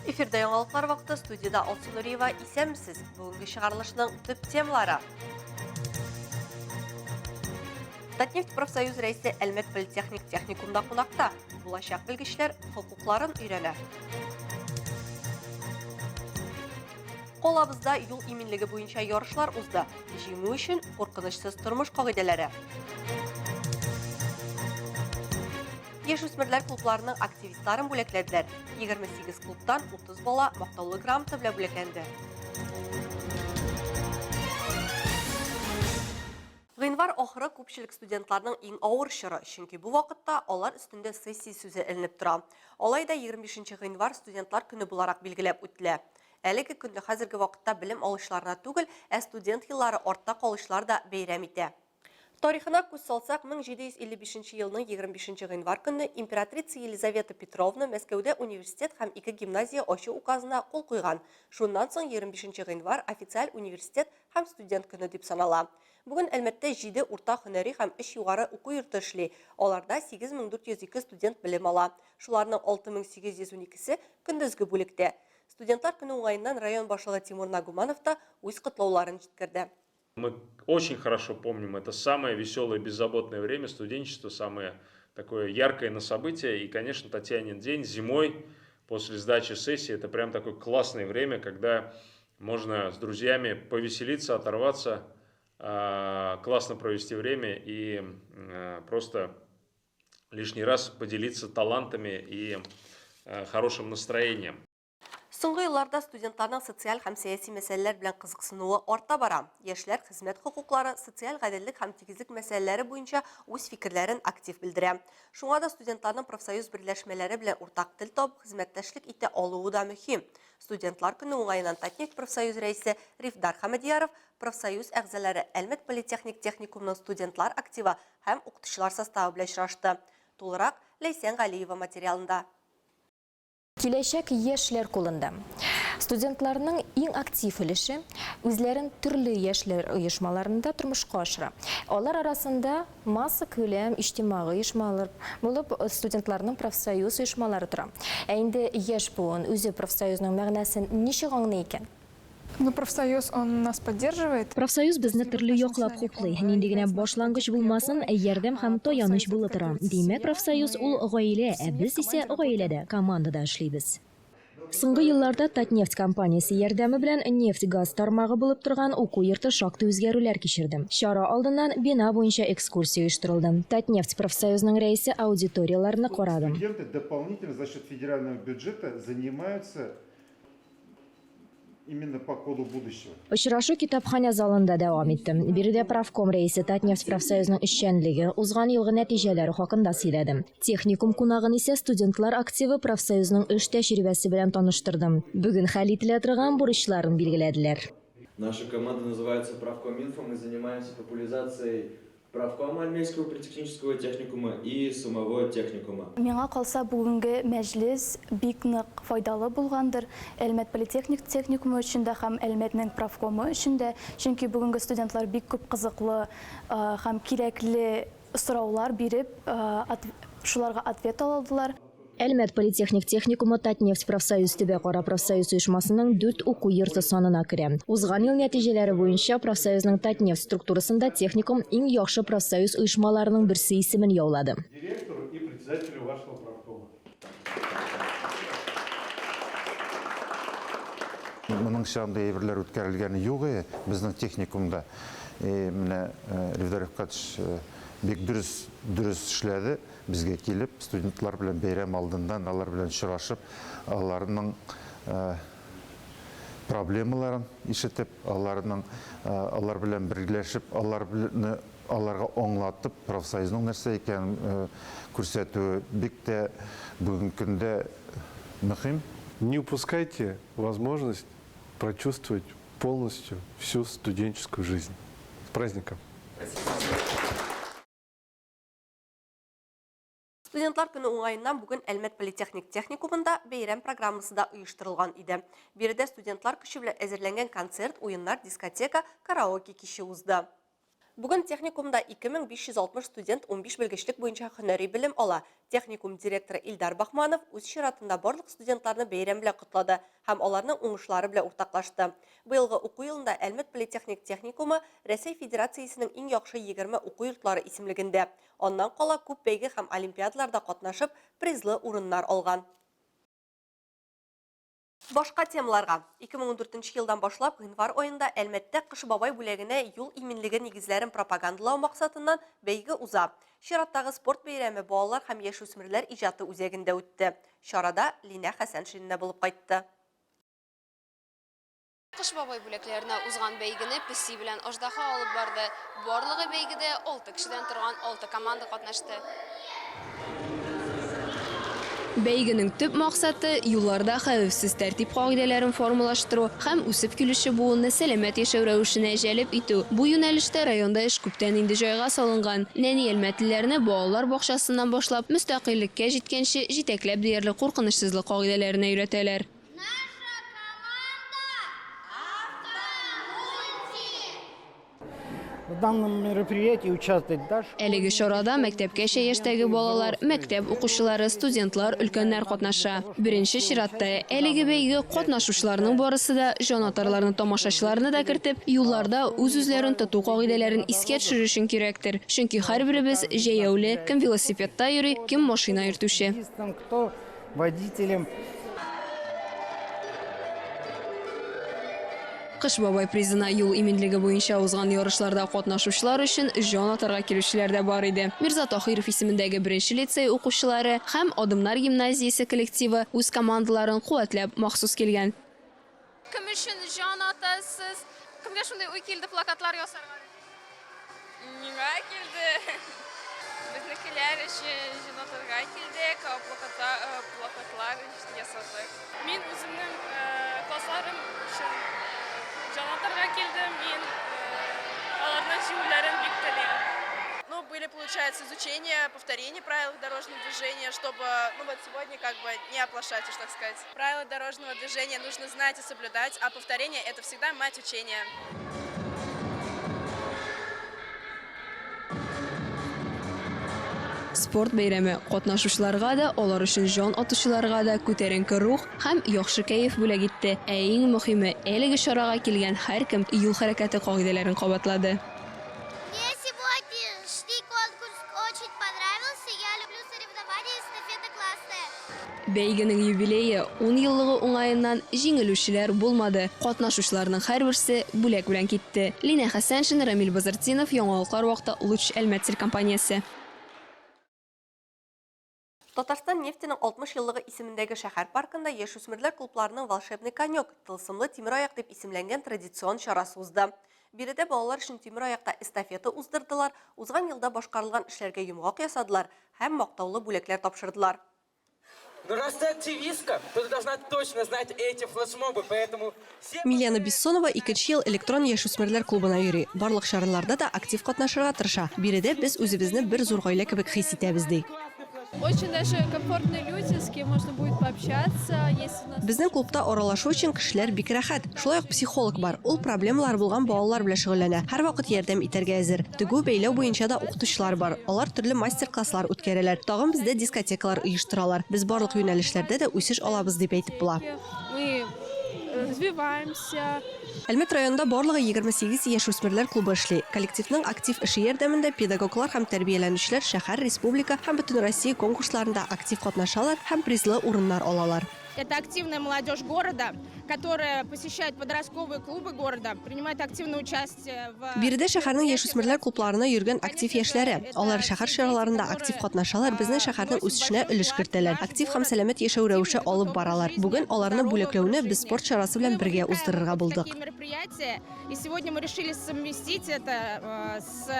Эфирда яңалыклар вакыты студиядә Алсу Нуриева. Исәнмесез. Бүгенге чыгарылышның төп темалары. Татнефть профсоюз рәисе Әлмәт политехник техникумда кунакта. Булачак белгечләр хокукларын өйрәнә. Калабызда юл иминлеге буенча ярышлар узды. Җиңү өчен куркынычсыз тормыш кагыйдәләре. Яшүсмерләр клубларының активистларын бүләкләделәр. 28 клубтан 30 бала мактаулы грамота белән бүләкләнде. Гыйнвар ахыры күпчелек студентларның иң авыр чоры, чөнки бу вакытта алар өстендә сессия сүзе эленеп тора. Алай да 25 нче гыйнвар студентлар көне буларак билгеләп үтелә. Әлеге көнне хәзерге вакытта белем алучылар гына түгел, ә студент еллары артта калучылар да бәйрәм итә. Тарихына күз салсак, 1755 нче елның 25 нче гыйнвар көнне императрица Елизавета Петровна Мәскәүдә университет һәм ике гимназия ачу указына кул куйган. Шуннан соң 25 нче гыйнвар официаль университет һәм студент көне дип санала. Бүген Әлмәттә җиде урта һөнәри һәм өч югары уку йорты эшли, аларда 8402 студент белем ала. Шуларның 6812 се көндезге бүлектә. Студентлар көне уңаеннан район башлыгы Тимур Нагуманов та үз котлауларын җиткерде. Мы очень хорошо помним, это самое веселое, беззаботное время студенчества, самое такое яркое на событие. И, конечно, Татьянин день зимой после сдачи сессии, это прям такое классное время, когда можно с друзьями повеселиться, оторваться, а, классно провести время и а, просто лишний раз поделиться талантами и а, хорошим настроением. Соңгы елларда студентларның социаль һәм сәяси мәсьәләләр белән кызыксынуы арта бара. Яшьләр хезмәт хокуклары, социаль гаделлек һәм тигезлек мәсьәләләре буенча үз фикерләрен актив белдерә. Шуңа да студентларның профсоюз берләшмәләре белән уртак тел табып хезмәттәшлек итә алуы да мөһим. Студентлар көне уңаеннан Татнефть профсоюз рәисе Рифдар Хәмәдияров профсоюз әгъзалары, Әлмәт политехник техникумының студентлар активы һәм укытучылар составы белән очрашты. Тулырак, Ләйсән Галиева материалында. Киләчәк яшьләр кулында. Студентларның иң актив өлеше үзләрен төрле яшьләр оешмаларында тормышка ашыра. Алар арасында массакүләм иҗтимагый оешмалар булып студентларның профсоюз оешмалары тора. Ә инде яшь буын үзе профсоюзның мәгънәсен ничек аңлый икән? Ну, профсоюз, он нас поддерживает. Профсоюз безне төрле яклап хуплый. Нинди генә башлангыч булмасын, ярдәм һәм таяныч булы тора. Димәк, профсоюз ул гаилә, ә без исә гаиләдә, командада эшлибез. Соңгы елларда Татнефть компаниясе ярдәме белән нефть-газ тармагы булып торган уку йорты шактый үзгәрүләр кичерде. Чара алдыннан бина буенча экскурсия оештырылды. Татнефть профсоюзының рәисе аудиторияләрне карады. Студенты дополнительно за счет федерального бюджета занимаются Именно по коду будущего. Очрашу китапханә залында дәвам итте. Биредә профком рәисе Татнефть профсоюзының эшчәнлеге, узган елгы нәтиҗәләре хакында сөйләде. Техникум кунагын исә студентлар активы профсоюзның эш тәҗрибәсе белән таныштырды. Бүген хәл ителә торган бурычларын билгеләделәр. Наша команда называется Правкоминфо, мы занимаемся популяризацией Правкома Альмейского политехнического техникума и самого техникума. Миңа калса, бүгенге мәҗлес бик нык файдалы булгандыр Әлмәт политехник техникумы өчен дә һәм Әлмәтнең правкомы өчен дә, чөнки бүгенге студентлар бик күп кызыклы һәм кирәкле сораулар биреп, шуларга ответ ала алдылар. Әлмәт политехник техникумы Татнефть профсоюз төбәкара профсоюз оешмасының дүрт уку йорты санына керә. Узган ел нәтиҗәләре буенча профсоюзның Татнефть структурасында техникум иң яхшы профсоюз оешмаларының берсе исемен яулады. Директору и председателю вашего профкома. Моның андый әйберләр үткәрелгәне юк и безнең техникумда. И менә Рифдар Рифкатович бик дөрес дөрес эшләде. Безгә килеп, студентлар белән бәйрәм алдыннан алар белән очрашып, аларның проблемаларын ишетеп, аларның алар белән берләшеп, аларны аларга аңлатып, профсоюзның нәрсә икәнен күрсәтүе бик тә бүгенге көндә мөһим. Не упускайте возможность прочувствовать полностью всю студенческую жизнь. С праздником! Студентлар көне уңаеннан бүген Әлмәт политехник техникумында бәйрәм программасы да оештырылган иде. Биредә студентлар көче белән әзерләнгән концерт, уеннар, дискотека, караоке киче узды. Бүген техникумда 2560 студент 15 белгечлек буенча һөнәри белем ала. Техникум директоры Илдар Бахманов үз чиратында барлык студентларны бәйрәм белән котлады һәм аларның уңышлары белән уртаклашты. Быелгы уку елында Әлмәт политехник техникумы Рәсәй Федерациясенең иң яхшы 20 уку йортлары исемлегендә. Аннан кала күп бәйге һәм олимпиадаларда катнашып, призлы урыннар алган. Башка темаларга. 2014 елдан башлап, гыйнвар аенда Әлмәттә Кыш бабай бүләгенә юл иминлеге нигезләрен пропагандалау максатыннан бәйге уза. Чираттагы спорт бәйрәме балалар һәм яшүсмерләр иҗаты үзәгендә үтте. Чарада Линә Хәсәншинна булып кайтты. Кыш бабай бүләкләренә узган бәйгене песи белән аждаһа алып барды. Барлыгы бәйгедә алты кешедән торган алты команда катнашты. Бәйгенең төп максаты, юлларда хәвефсез тәртип кагыйдәләрен формалаштыру һәм үсеп килүче буынны сәламәт яшәү рәвешенә җәлеп итү. Бу юнәлештә районда эш күптән инде җайга салынган. Нәни әлмәтлеләрне балалар бакчасыннан башлап, мөстәкыйльлеккә җиткәнче җитәкләп диярлек куркынычсызлык кагыйдәләренә өйрәтәләр. Наша команда Автомультик! В данном мероприятии участвует даже Әлеге чарада мәктәпкәчә яшьтәге балалар, мәктәп укучылары, студентлар, өлкәннәр катнаша. Беренче чиратта, әлеге бәйге катнашучыларның барысы да, җанатарларны, тамашачыларны да кертеп, юлларда үз-үзләрен тоту кагыйдәләрен искә төшерер өчен кирәктер. Чөнки һәрберебез җәяүле, кем велосипедта йөри, кем машина йөртүче. Кто водителем. Кыш бабай призына юл иминлеге буенча узган ярышларда катнашучылар өчен җан атарга килүчеләр дә бар иде. Мирза Таһиров исемендәге беренче лицей укучылары һәм Адымнар гимназиясе коллективы үз командаларын куәтләп махсус килгән. Кем өчен җан атасыз? Кемгә шундый уй килде плакатлар ясарга дип? Миңа килде. Безнекеләр өчен җан атарга килдек, плакатлар ясадык. Мин үземнең классларым өчен җан атарга килдем. Мин аларның җиңүләрен бик телим. Ну, были, получается, изучение, повторение правил дорожного движения, чтобы, ну вот сегодня как бы не оплошать, уж так сказать. Правила дорожного движения нужно знать и соблюдать, а повторение – это всегда мать учения. Спорт бәйрәме катнашучыларга да, алар өчен җан атучыларга да күтәренке рух һәм яхшы кәеф бүләк итте. Ә иң мөһиме, әлеге чарага килгән һәркем юл хәрәкәте кагыйдәләрен кабатлады. Мне сегодняшний конкурс очень понравился. Я люблю соревнования, эстафета классная. Бәйгенең юбилее, ун еллыгы уңаеннан җиңелүчеләр булмады. Катнашучыларның һәрберсе бүләк белән китте. Линә Хәсәншина, Рамил Базартдинов, Яңалыклар вакыты, Луч Әлмәт телекомпаниясе. Татарстан нефтенең 60 еллыгы исемендәге шәһәр паркында яшүсмерләр клубларының Волшебный конек, тылсымлы тимераяк дип исемләнгән традицион чарасы узды. Биредә балалар өчен тимераякта эстафета уздырдылар, узган елда башкарылган эшләргә йомгак ясадылар һәм мактаулы бүләкләр тапшырдылар. Ну раз ты активистка, то ты должна точно знать эти флешмобы, поэтому все... Милена Бессонова икенче ел электрон яшүсмерләр клубына йөри. Барлык чараларда да актив катнашырга тырыша. Биредә без үзебезне бер зур гаилә кебек хис итәбез, ди. Очень даже комфортные люди, с кем можно будет пообщаться. Есть у нас... Безнең клубта аралашу өчен кешеләр бик рәхәт. Шулай ук психолог бар. Ул проблемалары булган балалар белән шөгыльләнә. Һәрвакыт ярдәм итәргә әзер. Тегү, бәйләү буенча да укытучылар бар. Алар төрле мастер-класслар үткәрәләр. Тагын бездә дискотекалар оештыралар. Без барлык юнәлешләрдә дә үсеш алабыз дип әйтеп була. Мы развиваемся. Әлмәт районында барлыгы 28 яшүсмерләр клубы эшли. Коллективның актив эше ярдәмендә педагоглар һәм тәрбияләнүчеләр шәһәр, республика һәм бөтенроссия конкурсларында актив катнашалар һәм призлы урыннар алалар. Это активная молодежь города, которая посещает подростковые клубы города, принимает активное участие в... Биредә шәһәрнең яшүсмерләр клубларына йөргән актив яшьләре. Алар шәһәр чараларында актив катнашалар, безнең шәһәрнең үсешенә өлеш кертәләр, актив һәм сәламәт яшәү рәвеше алып баралар. Бүген аларны бүләкләүне без спорт чарасы белән бергә уздырырга булдык. И сегодня мы решили совместить это с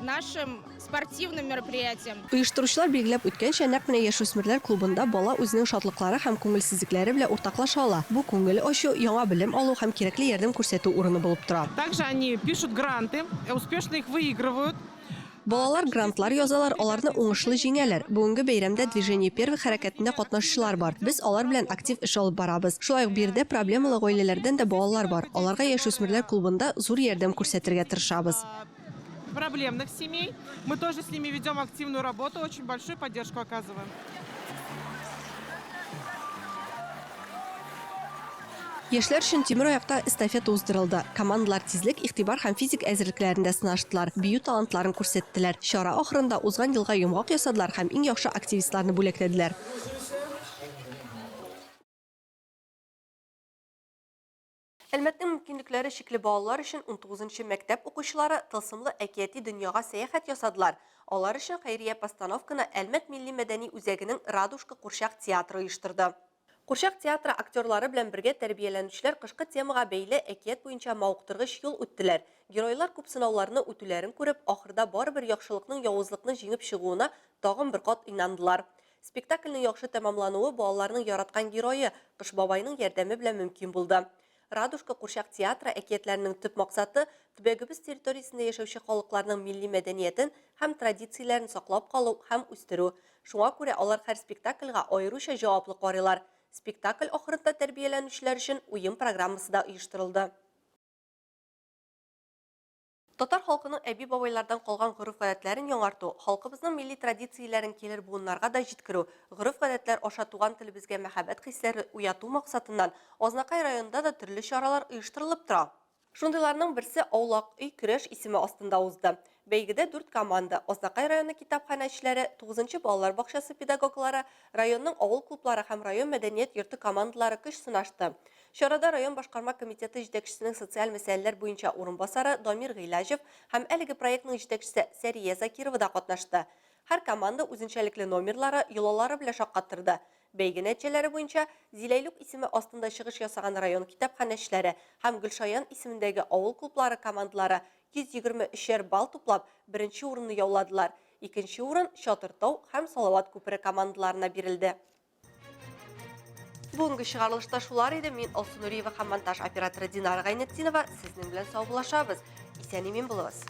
нашим спортивным мероприятием. Оештыручылар билгеләп үткәнчә, нәкъ менә яшүсмерләр клубында бала үзенең шатлыклары һәм күңелсезлекләре белән уртаклаша ала. Бу күңел ачу, яңа белем алу һәм кирәкле ярдәм күрсәтү урыны булып тора. Также они пишут гранты, успешно их выигрывают. Балалар грантлар язалар, аларны уңышлы җиңәләр. Бүгенге бәйрәмдә Движение первых хәрәкәтендә катнашучылар бар. Без алар белән актив эш алып барабыз. Шулай ук биредә проблемалы гаиләләрдән дә балалар бар. Аларга яшүсмерләр клубында зур ярдәм күрсәтергә тырышабыз. проблемных семей. Мы тоже с ними ведем активную работу, очень большую поддержку оказываем. Яшьләр өчен тимер аякта эстафета уздырылды. Командалар тизлек, игътибар һәм физик әзерлекләрендә сынаштылар, бию талантларын күрсәттеләр. Чара ахырында узган елга йомгак ясадылар һәм иң яхшы активистларны бүләкләделәр. Әлмәтнең мөмкинлекләре чикле балалар өчен унтугызынчы мәктәп укучылары тылсымлы әкияти дөньяга сәяхәт ясадылар. Алар өчен хәйрия постановканы Әлмәт милли-мәдәни үзәгенең Радужка курчак театры оештырды. Курчак театры актерлары белән бергә тәрбияләнүчеләр кышкы темага бәйле әкият буенча мавыктыргыч юл үттеләр. Геройлар күп сынауларны үтүләрен күреп, ахырда барыбер яхшылыкның явызлыкны җиңеп чыгуына тагын бер кат инандылар. Спектакльнең яхшы тәмамлануы балаларның яраткан герое, Кыш бабайның ярдәме белән мөмкин булды. Радужка курчак театры әкиятләренең төп максаты, төбәгебез территориясендә яшәүче халыкларның милли мәдәниятен һәм традицияләрен саклап калу һәм үстерү. Шуңа күрә алар һәр спектакльгә аеруча җаваплы карыйлар. Спектакль ахырында тәрбияләнүчеләр өчен уен программасы да оештырылды. Татар халкының әби-бабайлардан калган гореф-гадәтләрен яңарту, халкыбызның милли традицияләрен килер буыннарга да җиткерү, гореф-гадәтләр аша туган телебезгә мәхәббәт хисләре уяту максатыннан Азнакай районында да төрле чаралар оештырылып тора. Шундыйларның берсе Аулак өй көрәш исеме астында узды. Бәйгедә дүрт команда, Азнакай районы китапханәчеләре, тугызынчы балалар бакчасы педагоглары, районның авыл клублары һәм район мәдәният йорты командалары көч сынашты. Чарада район башкарма комитеты җитәкчесенең социаль мәсьәләләр буенча урынбасары Дамир Гыйләҗев һәм әлеге проектның җитәкчесе Сәрия Закирова да катнашты. Һәр команда үзенчәлекле номерлары, йолалары белән шаккаттырды. Бәйге нәтиҗәләре буенча, Зиләйлүк исеме астында чыгыш ясаган район китапханәчеләре һәм Гөлшаян исемендәге авыл клублары командалары 123 шәр балл туплап, беренче урынны яуладылар. Икенче урын Чатыр-Тау һәм Салават күпере командаларына бирелде. Бүгенге чыгарылышта шулар иде. Мин Алсу Нуриева һәм монтаж операторы Динара Гайнетдинова сезнең белән саубуллашабыз. Исән-имин булыгыз.